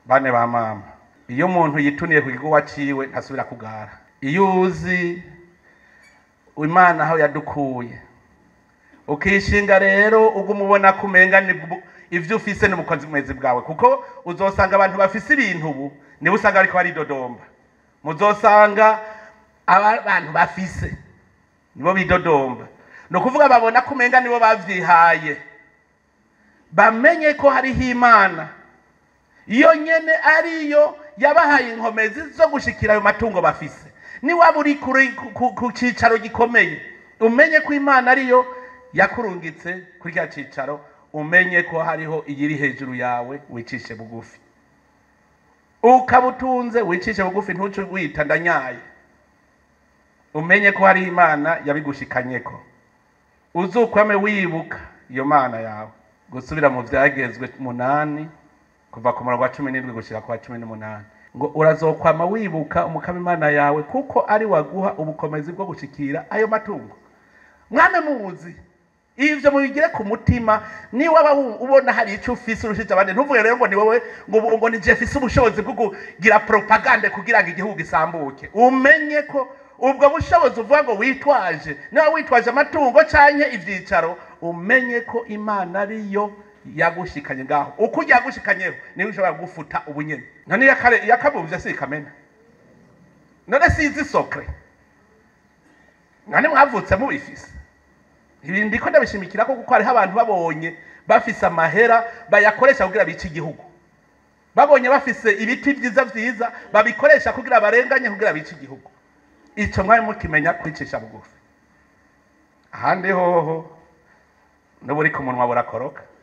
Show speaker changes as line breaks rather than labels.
Bane ba mama, iyo umuntu yituniye ku gikorwa ciwe ntasubira kugara. Iyo uzi Imana aho yadukuye, ukishinga rero uguma ubona ko umenga ivyo ufise ni ubukomezi bwawe, kuko uzosanga abantu bafise ibintu ubu nibo usanga bariko baridodomba. Muzosanga abantu bafise nibo bidodomba, ni ukuvuga babona ko umenga nibo bavyihaye. Bamenye ko hariho Imana iyo nyene ariyo yabahaye inkomezi zo gushikira ayo matungo bafise. Niwaba uri ku cicaro gikomeye, umenye ko Imana ariyo yakurungitse kuri kya cicaro, umenye ko hariho iyiri hejuru yawe, wicishe bugufi. Ukaba utunze, wicishe bugufi, ntuce wita ndanyaye. Umenye ko hariho Imana yabigushikanyeko, uzukwame wibuka iyo Mana yawe. Gusubira mu Vyagezwe 8, kuva ku murongo wa 17 gushika ku wa 18, ngo urazokwama wibuka Umukama Imana yawe, kuko ari waguha ubukomezi bwo gushikira ayo matungo. Mwame muzi ivyo, mubigire ku mutima. Niwaba ubona hari ico ufise urushije abandi, ntuvuge rero ngo ni wowe, ngo ni je mfise ubushobozi bwo kugira propagande kugira ngo igihugu gisambuke. Umenye ko ubwo bushobozi uvuga ngo witwaje, niba witwaje amatungo canke ivyicaro, umenye ko Imana ariyo yagushikanye ngaho. Uko yagushikanyeho niwe ushobora gufuta ubunyene. None yakabuvye si kamena? None sizi sokre? None mwavutse mubifise? Ibi ndiko ndabishimikira ko kuko hariho abantu babonye bafise amahera bayakoresha kugira bice igihugu, babonye bafise ibiti vyiza vyiza babikoresha kugira barenganye, kugira bice igihugu. Ico mwari mukimenya, kwicisha bugufi. Ahandi hoho n'uburi ku munwa burakoroka.